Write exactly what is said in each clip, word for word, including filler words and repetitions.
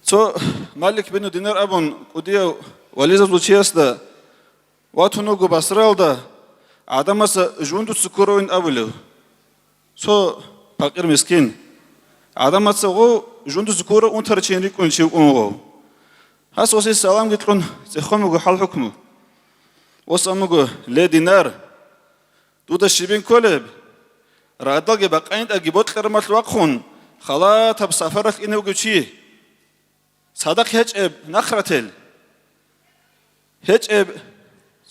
Цо Малик бин Динар абун кӀудияв вализаб чиясда ватун вуго Басраялда гӀадамаца жундуца ккоравин абулев. Цо пакъир мискин. ГӀадамаца гъов жундуца ккорав унтарав чи рикӀкӀунев чи вукӀун вуго. Гьас гъосие саламги кьун цӀехон вуго хӀал-хӀукму. Гъос абун вуго: «Ле, Динар, дуда щибин кколеб? Радалги бакъайинтӀаги бокьараб мехалъ вахъун, халатаб сапаралъ ине вугев чи. Цадахъ гьечӀеб нахрател, гьечӀеб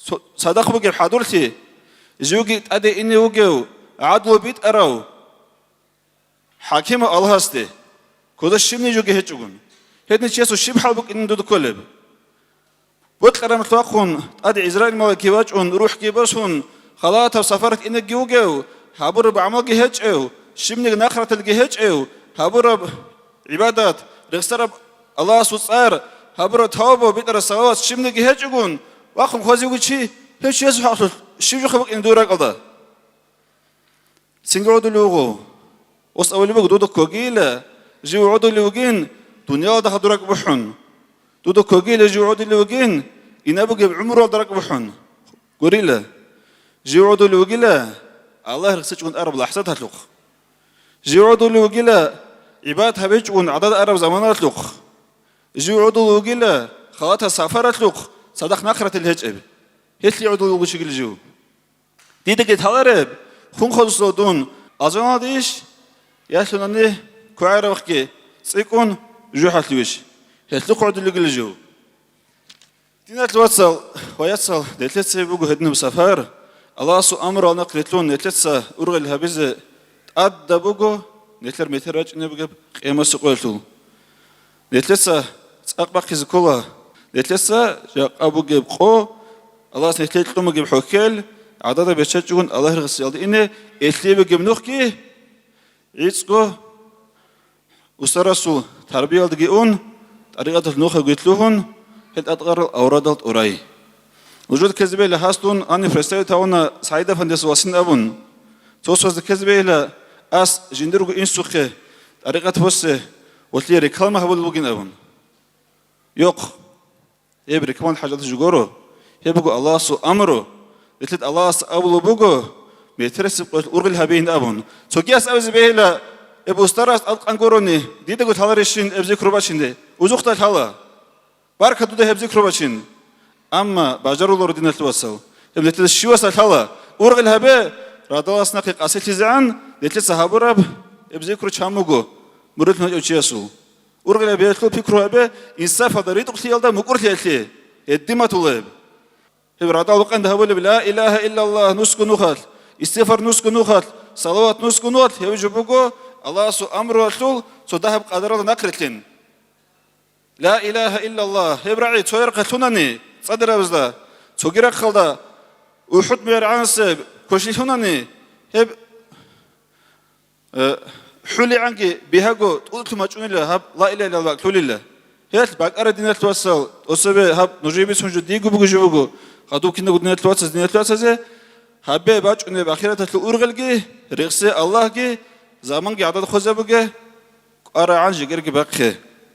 цо-, цадахъ бугеб хӀадурлъи, живги тӀаде ине вугев гӀадлу битӀарав хӀакимав Аллагьасде, кодо щибни жоги гьечӀогун. Гьедин чиясул щиб хӀал букӀинин дуда кколеб? Бокьараб мехалъ вахъун, тӀаде ГӀизраил малаик вачӀун, рухӀги босун, халатаб сапаралъ инеги вугев, гьабураб гӀамалги гьечӀев, щибниги нахраталги гьечӀев, гьабураб гӀибадат, рехсараб Аллагьасул цӀар, гьабураб тавба, битӀараб салават щибниги гьечӀогун, вахъун хвезе вугев чи, гьев чиясул хӀакъалъулъ щиб жоха букӀинин дур ракӀалда?» Цинги гӀодулев вуго. Гъос абулеб буго: «Дуда ккогила, жив гӀодулев вугин, дуниялалда гьадур ракӀ бухӀун. Дуда ккогила, жив гӀодулев вугин, инаб бугеб гӀумруялда ракӀ бухӀун. Гурила, жив гӀодулев вугила, Аллагь рехсечӀогун араб лахӀзаталъухъ. Жив гӀодулев вугила, гӀибадат гьабичӀогун гӀадада араб заманалъухъ. Жив гӀодулев вугила, халатаб сапаралъухъ цадахъ нахратал гьечӀеб. Гьелъие гӀодулев вуго чигила жив. Дидаги лъалареб, хун хвезесулъ дун алжаналдейищ, я лъунани кугӀарабахъги цӀикӀкӀун жужахӀалъувищ? Гьелъухъ гӀодулев вугила жив». Диналъ вацал ва яцал, нилъеца буго гьединаб сапар, Аллагьасул амруялда нахърилълъун нилъеца ургъел гьабизе тӀадаб буго нилъер метер рачӀине бугеб къиямасеб къоялъул. Нилъеца цӀакъ бахъизе ккола. Нилъеца жакъа бугеб къо, Аллагьас нилъее кьун бугеб хӀухьел, гӀадада беччачӀогун Аллагь рехсиялде ине, элъие бугеб нухги гӀицӀго устарасул тарбиялдаги ун, тӀарикъаталъ нухги лъугьун, гьел тӀадкъарал аврадал тӀурай. Нужеда ккезе бегьила гьас дун гьаниб представить гьавуна СагӀид-афандиясул васин абун. Цо-цоясда ккезе бегьила ас жиндирго инсухъе тӀарикъат босе ва лъие реклама гьабулеб бугин абун. Йохъ, гьеб рекламал хӀажат жо гуро, гьеб буго Аллагьасул амру. Нилъеда Аллагьас абулеб буго, метерасеб къоялъ ургъел гьабейин абун. Цогияс абизе бегьила, гьеб устарас тӀадкъан гурони, дидаго лъаларищин гьеб зикру бачине? Узухъда лъала. Баркат дуда гьеб зикру бачин. Амма бажаруларо, диналъул вацал, гьеб нилъеда щиваса лъала. Ургъел гьабе, радалас нахъе къасилъизегӀан нилъеца гьабураб гьеб зикру чан буго мурид гьечӀев чиясул. Ургъел гьабе, гьелъул пикру гьабе, инсафалда, ритӀухълъиялда, мукӀурлъиялъе, гьедин батула гьеб. Гьеб радал букъанде гьабулеб: «Ла илагьа иллаллагь» нусго нухалъ, истигъфар нусго нухалъ, салават нусго нухалъ, гьеб жо буго Аллагьасул амруялъул цо дагьаб къадаралда нахърилълъин. Ла илагьа иллаллагь, гьеб рагӀи цо рахъалъ лъунани цӀадирабазда, цоги рахъалда УхӀуд мугӀаргӀанасеб квешлъи лъунани, гьеб, э, хӀулигӀанги бигьаго тӀуллъун бачӀунила гьаб ла илагьа иллаллагь лъулила. Гьелъ бакӀара, диналъул вацал, тӀоцебе гьаб нужее бицун жо диго буго жо буго, гьадуб кинабго диналъул вацаз, диналъул вацазе гьабе бачӀунеб ахираталъул ургъелги, рехсе Аллагьги, заманги гӀадада хвезабуге, кӀварагӀан жигерги бахъе.